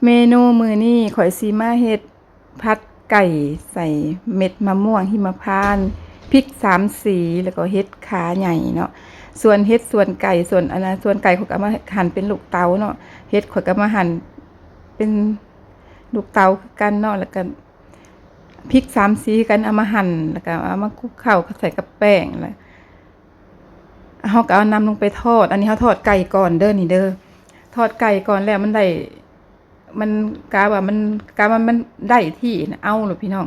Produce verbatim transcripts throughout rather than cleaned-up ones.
เมนูมื้อนี้ข้อยสิมาเฮ็ดผัดไก่ใส่เม็ดมะม่วงหิมพานต์ พริกสามสี แล้วก็เห็ดขาใหญ่เนาะ ส่วนเห็ดส่วนไก่ส่วนอันนั้นส่วนไก่ข้อยก็เอามาหั่นเป็นลูกเต๋าเนาะ เห็ดข้อยก็มาหั่นเป็นลูกเต๋าคือกันเนาะ แล้วก็พริกสามสีคือกันเอามาหั่น แล้วก็เอามาคลุกเคล้าใส่กับแป้ง แล้วเฮาก็เอานำลงไปทอด อันนี้เฮาทอดไก่ก่อนเด้อนี่เด้อ ทอดไก่ก่อนแล้วมันได้ มันกะว่ามัน กะว่ามันได้ที่นะ เอาโลดพี่น้อง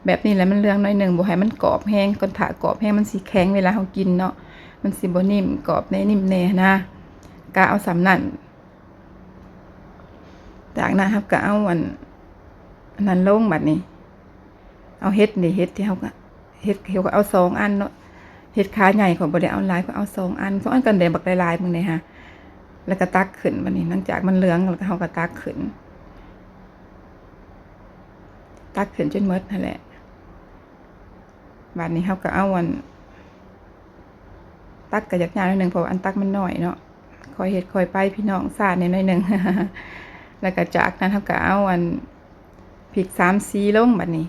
แบบนี้แหละมันเหลืองหน่อยหนึ่ง บ่ให้มันกรอบแฮง คันถ้ากรอบแฮงมันสิแข็งเวลาเฮากินเนาะ มันสิบ่นิ่ม กรอบแน่นิ่มแน่นะ กะเอาส่ำนั้น จากนั้นเฮาก็เอาอัน อันนั้นลงบัดนี้ เอาเห็ดนี่ เห็ดที่เฮาก็ เห็ด เฮาก็เอาสองอันเนาะ เห็ดขาใหญ่ข้อยบ่ได้เอาหลาย ข้อยเอาสองอัน สองอันก็ได้บักหลายๆ มื้อนี้ฮะ แล้วก็ตักขึ้นบัดนี้ หลังจากมันเหลืองแล้วก็เฮาก็ตักขึ้น ตักขึ้นจนหมดหั้นแหละ บัดนี้เฮาก็เอาอัน ตักก็ยากๆ หน่อยหนึ่ง เพราะว่าอันตักมันน้อยเนาะ ค่อยเฮ็ดค่อยไปพี่น้อง ซ่าแหน่หน่อยหนึ่ง แล้วก็จากนั้นเฮาก็เอาอัน พริกสามสีลงบัดนี้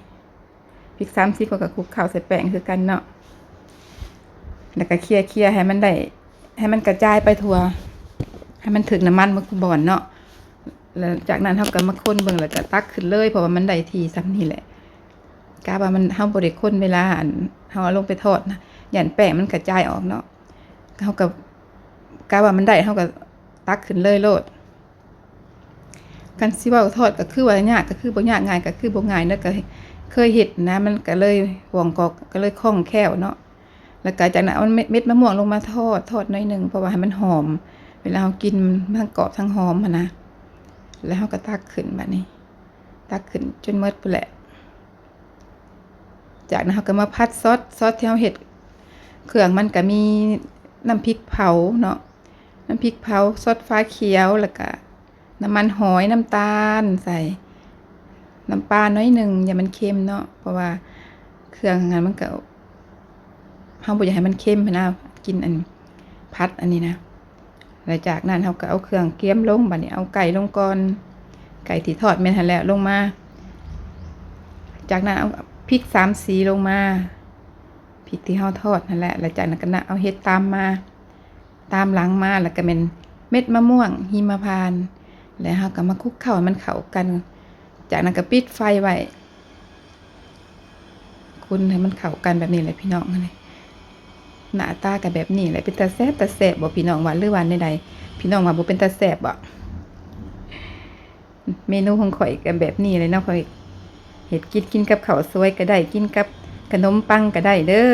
พริกสามสีข้อยก็คลุกเคล้าใส่แป้งคือกันเนาะ แล้วก็เคี่ยๆ ให้มันได้ ให้มันกระจายไปทั่ว ให้มันถืกน้ำมันหมดทุกบ่อนเนาะ แล้วจากนั้นเฮาก็มาคนเบิ่ง แล้วก็ตักขึ้นเลย เพราะว่ามันได้ที่ส่ำนี้แหละ กะว่ามัน เฮาบ่ได้คนเวลาอัน เฮาเอาลงไปทอดนะ ย้านแป้งมันกระจายออกเนาะ เฮาก็ กะว่ามันได้ เฮาก็ตักขึ้นเลยโลด คันสิเว้าทอดก็คือว่ายาก ก็คือบ่ยาก ง่ายก็คือบ่ง่ายเนาะ ก็เคยเฮ็ดนะ มันก็เลยว่องกอก ก็เลยคล่องแคล่วเนาะ แล้วก็จากนั้นเอาเม็ด เม็ดมะม่วงลงมาทอด ทอดหน่อยหนึ่ง เพราะว่าให้มันหอม เวลาเฮากินมันทั้งกรอบทั้งหอมหั้นนะ แล้วเฮาก็ตักขึ้นบัดนี้ ตักขึ้นจนหมดพู้นแหละ จากนั้นเฮาก็มาผัดซอส ซอสที่เฮาเฮ็ด เครื่องมันก็มีน้ำพริกเผาเนาะ น้ำพริกเผา ซอสฟ้าเขียว แล้วก็น้ำมันหอย น้ำตาล ใส่น้ำปลาหน่อยหนึ่ง อย่ามันเค็มเนาะ เพราะว่าเครื่องอันนั้นมันก็ เฮาบ่อยากให้มันเค็มหั้นนะ กินอันผัดอันนี้นะ แล้วจากนั้นเฮาก็เอาเครื่องเตรียมลง บัดนี้เอาไก่ลงก่อน ไก่ที่ทอดแม่นหั้นแหละลงมา จากนั้นเอาพริกสามสีลงมา พริกที่เฮาทอดหั้นแหละ แล้วจากนั้นก็นะ เอาเห็ดตามมา ตามหลังมา แล้วก็แม่นเม็ดมะม่วงหิมพานต์ แล้วเฮาก็มาคลุกเคล้าให้มันเข้ากัน จากนั้นก็ปิดไฟไว้ คนให้มันเข้ากันแบบนี้แหละพี่น้อง หน้าตาก็แบบนี้แหละ เป็นตาแซ่บ ตาแซ่บบ่พี่น้องว่า หรือว่าแนวใด พี่น้องว่าบ่เป็นตาแซ่บบ่ เมนูของข้อยก็แบบนี้เลยเนาะ ข้อยเฮ็ดกิน กินกับข้าวสวยก็ได้ กินกับขนมปังก็ได้เด้อ